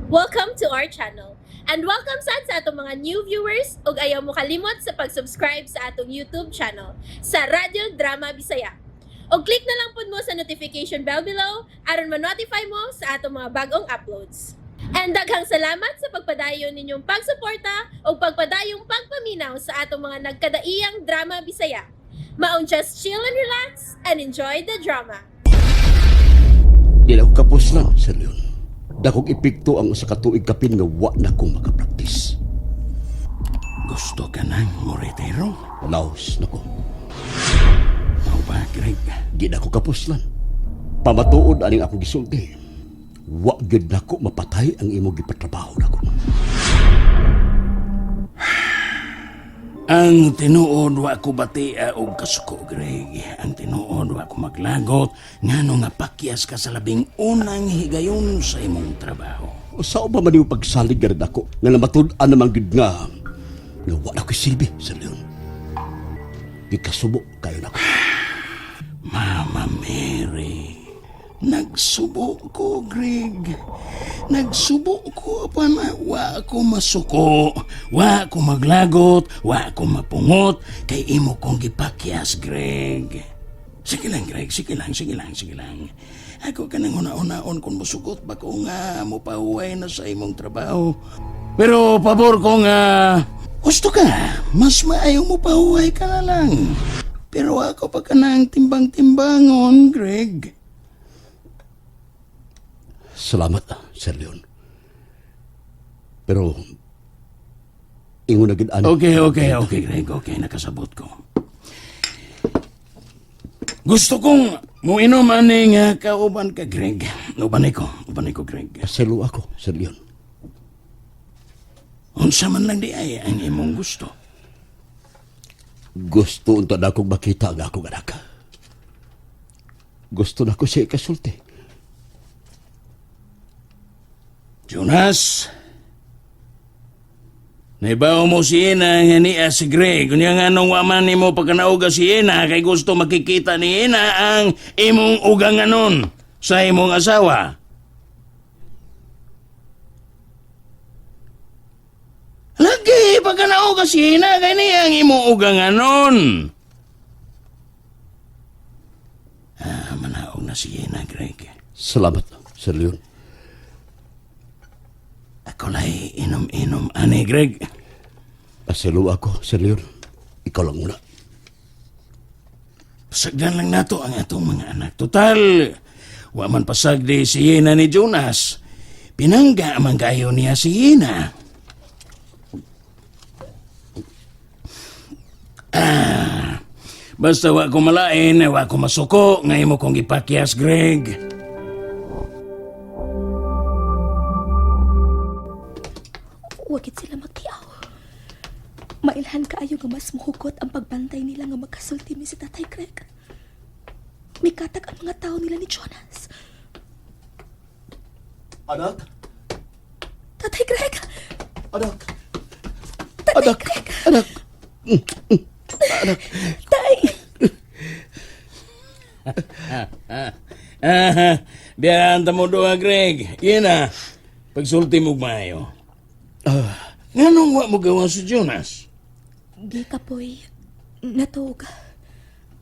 Welcome to our channel. And welcome sad sa atong mga new viewers ug ayaw mo kalimot sa pag-subscribe sa atong YouTube channel sa Radyo Drama Bisaya. Og click na lang pud mo sa notification bell below aron ma-notify mo sa atong mga bagong uploads. And daghang salamat sa pagpadayon ninyong pagsuporta ug pagpadayong pagpaminaw sa atong mga nagkadaiyang drama Bisaya. Maong just chill and relax and enjoy the drama. Di na ako kapos na, Sir Leon. Dakong epekto ang usa ka tuig kapin nga wa na ko makapraktis. Gusto ka nang moretiro? Laos na ko. Mao ba, Greg? Di na ko kapuslan. Pamatuod aning akong gisulti. Wa gyud nako mapatay ang imong gipatrabaho nako. Ang tinuod wa ko batia og kasuko, Greg. Ang tinuod wa ko maglagot ngano nga pakyas ka sa labing unang higayon sa imong trabaho. Usa ba man yung pagsalig nga nako nga namatud-an naman gyud nga nga wa na ko'y silbi, Sir Leon. Gikasubo kayo nako. Mama Mary, nagsubo ko, Greg. Nagsubo ko apan wa ko masuko, wa ko maglagot, wa ko mapungot kay imo kong gipakyas, Greg. Sige lang, Greg, sige lang, sige lang, sige lang. Ako ka nang una-unaon kung musugot ba ko nga mopahuway na sa imong trabaho. Pero pabor ko nga, gusto ka, mas maayo mo pahuway ka na lang. Pero ako pa ka nang timbang-timbangon, Greg. Salamat, Sir Leon. Pero ingon na gyud ani. Okay, Greg. Okay, nakasabot ko. Gusto kong muinom ani nga kauban ka, Greg. Uban ko, Greg. Paselo ako, Sir Leon. Unsa man lang di ay ang imong gusto. Gusto unta na akong makita ang akong anak. Gusto na ko siya ikasulti. Jonas, naibaw mo si Ina nga niya si Greg. Kunya nga nung waman nimo pagkanauga si Ina, kay gusto makikita ni Ina ang imong uganganon sa imong asawa. Lagi, pagkanauga si Ina, kay niya ang imong uganganon. Ah, manaog na si Ina, Greg. Salamat, Sir Leon. Ako lay inom-inom, ani, Greg. Paselo ako, Sir Leon. Ikaw lang muna. Pasagdan lang nato ang atong mga anak. Total, wa man pasagdi si Yena ni Jonas. Pinangga man kayo niya si Yena. Ah, basta wa ko malain, wa ko masuko, ngay mo kong ipakyas, Greg. Wagit sila magtiaw. Mailhan kaayo nga mas muhugot ang pagbantay nila nga magkasulti mi si Tatay Greg. Mikatag ang mga tao nila ni Jonas. Anak? Tatay Greg! Anak! Tatay Anak! Greg! Anak! Tay! Ah, biyahan ta mo doha, Greg. Yena, pagsulti mo maayo. Ah, nganong wa mo gawa si Jonas? Di ka po'y natuog.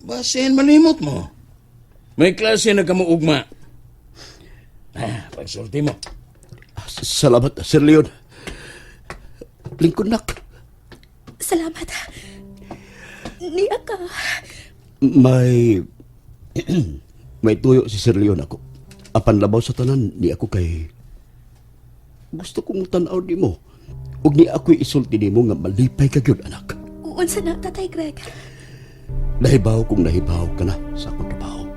Basin malimot mo. May klase na kamo ugma. Ah, pagsulti mo. Salamat, Sir Leon. Lingkod nak. Salamat. Niya ka. May... may tuyo si Sir Leon ako. Apan labaw sa tanan, ni ako kay... Gusto kong tanaw ni mo. Ug ni ako'y isulti nimo nga malipay ka gyud, anak. Unsa na, Tatay Greg? Nahibaw kung nahibaw ka na sa akong trabaho.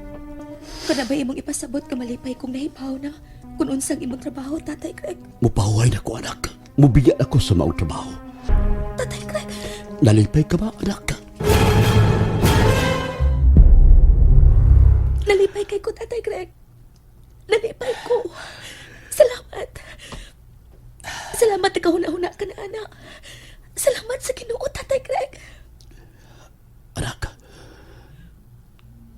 Kuna ba imong ipasabot ka malipay kung nahibaw na kung unsang imong trabaho, Tatay Greg? Mupahuway na ko, anak. Mubiya ako sa maong trabaho. Tatay Greg! Nalipay ka ba, anak? Nalipay kay ko, Tatay Greg. Nalipay ko. Salamat. Salamat ikaw huna-huna ka na, anak. Salamat sa Ginoo, Tatay Greg. Anak,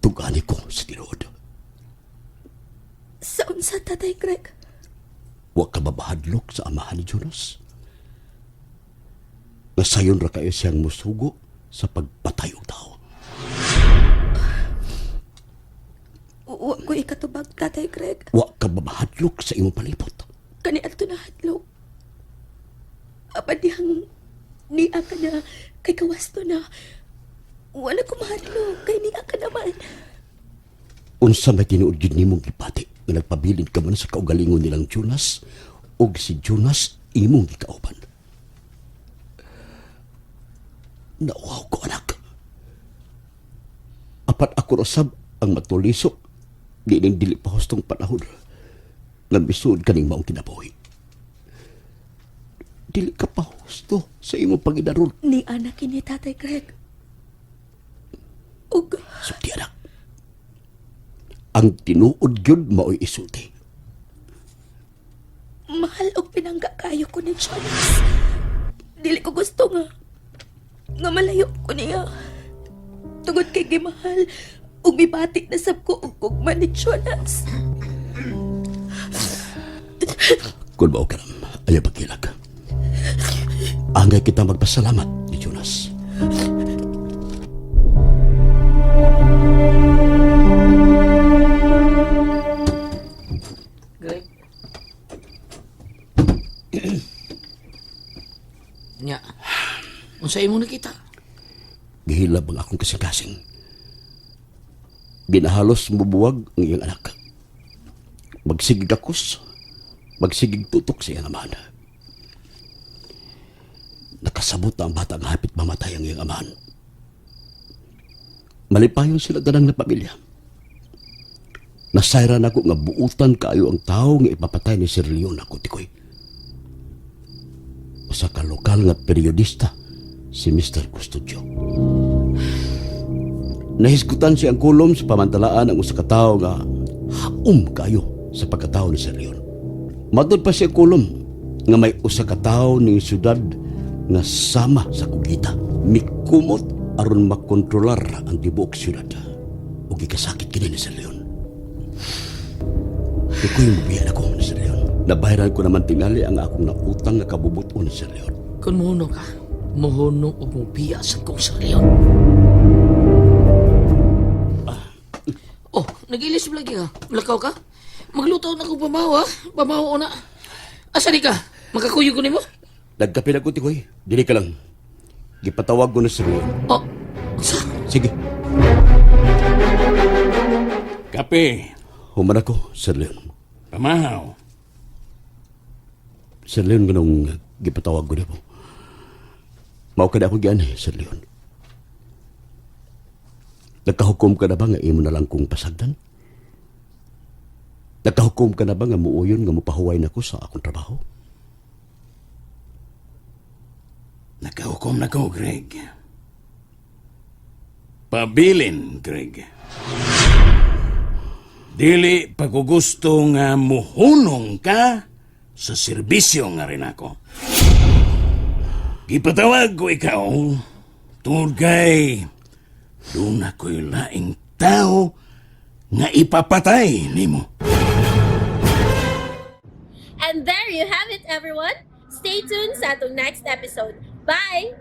tugani ko sa tinuod. Sa unsa, Tatay Greg? Wa ka mabahadlok sa amahan ni Jonas? Nga sayon ra kayo siyang musugo sa pagpatay og tao. Wa ko ikatubag, Tatay Greg. Wa ka mabahadlok sa imong palibot. Kani ato na hadlok. Apan dihang niya ka na kay kawasto na. Wala ko mahadlok kay niya ka naman. Unsa may tinuod gyud nimong gipati nga nagpabilin ka man sa kaugalingon nilang Jonas ug si Jonas imong gikauban. Nauhaw ko, anak. Apat ako ra sab ang matulisok di ning dili pa hustong panahon nga misuod kaning maong kinabuhi. Dili ka pa husto sa imong pangidaron. Niya na kini, Tatay Greg. Ug Sulti, anak. Ang tinuod gyud mao'y isulti. Mahal og pinangga kayo ko ni Jonas. Dili ko gusto nga nga malayo ko niya. Tungod kay gimahal ug mibati na sab ko og gugma ni Jonas. Kung mao ka ram, ayaw pagkilag. Angay kita magpasalamat ni Jonas. Greg. Nya. Unsa imo nakita? Gihilab ang akong kasing-kasing. Ginahalos mubuwag ang iyang anak. Magsigig akos, magsigig tutok sa iyang amahan. Nakasabot na ang bata nga hapit mamatay ang iyang amahan. Malipayon sila ganang na pamilya. Nasayra na ko nga buutan kaayo ang tao nga ipapatay ni Sir Leon ako, tikoy. Usa ka lokal nga periodista, si Mr. Custodio. Nahisgutan siya ang kulom sa pamantalaan ang usa ka tawo nga haom kayo sa pagkatao ni Sir Leon. Matod pa siya ang kulom nga may usa ka tawo ning syudad nga sama sa kugita. Mikumot aron makontrolar ang tibuok syudad. Ug gikasakit kini ni Sir Leon. Iko'y mubiyan ako ni Sir Leon. Nabayaran ko naman tingali ang akong nautang nga kabubuton ni Sir Leon. Kung muhuno ka, muhuno og mubiya sa kong Sir Leon. Oh, nagilis mo lagi ka. Lakaw ka? Magluto na kong pamaw, ha? Pamaw na. Asa di ka? Makakuyog ko nimo? Nagkape na ko, Tikoy. Dili ka lang. Gipatawag ko na Sir Leon. Oh, unsa? Sige. Kape, Human ako, Sir Leon. pamahaw. Sir Leon, ganong gipatawag ko na po. Mao ka na ako gian, eh, Sir Leon. Nagkahukom ka na ba nga imo na lang kong pasagdan? Nagkahukom ka na ba nga muuyon nga mupahuway na ko sa akong trabaho? Nakahukom na ko, Greg. Pabilin, Greg. Dili pagkugusto nga muhunong ka sa serbisyo nga rin ako. Gipatawag ko ikaw tungod kay doon ako'y laing tao nga ipapatay nimo. And there you have it, everyone. Stay tuned sa atong next episode. Bye!